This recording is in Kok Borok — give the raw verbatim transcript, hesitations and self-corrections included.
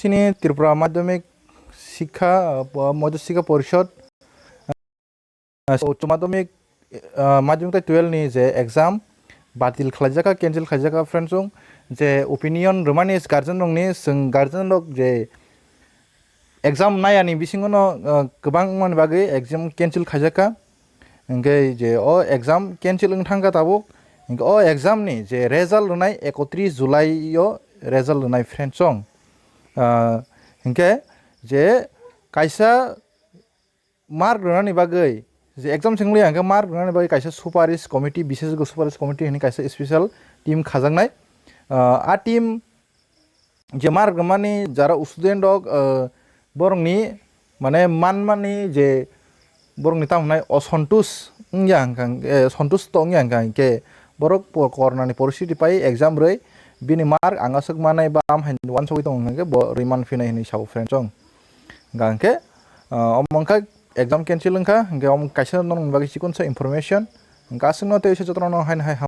chini Tripura Madhyamik Sikha, uh, Madhya Sikha Porishod, uh, Uccha Madhyamik, uh, Madhyamik tai twelve ni je exam batil khlaijaka, cancel khlaijaka, friends, chwng je opinion rwmani guardian rokni, chwng guardian rok je exam nayani bisingo no, uh, kwbang wngmani bagwi exam cancel khlaijaka. Hingke je o exam cancel wng thangkha tabuk, hingke o exam ni je result rwnai ekotris July o result rwnai, friends, chwng. Ah, hingke je kaisa mark rwnani bagwi, je exam sengli hingke mark rwnani bagwi kaisa suparis committee, bisesgo suparis committee hwnwi kaisa special team khajaknai. Ah, a team je mark rwmani jara student rok, ah, borokni, mane, manmani je borokni tamo hwnai osontus wngya hwnka hwnkhe, eh, sontusto wngya hwnka hwnkhe borok po-, kornani poristiti pai exam rwi bini mark ang aswk manai ba am hai uansugwi tongo hwnka hwnkhe bo rwi manphinai hwnwi sao, friends, chwng. Hwnka hwnkhe, ah, omo wngkha exam cancel wngkha, hwnkhe omo kaisa norokni bagwi chikonsa information. Hwnkhe aswkno tei jotono haino hai ham.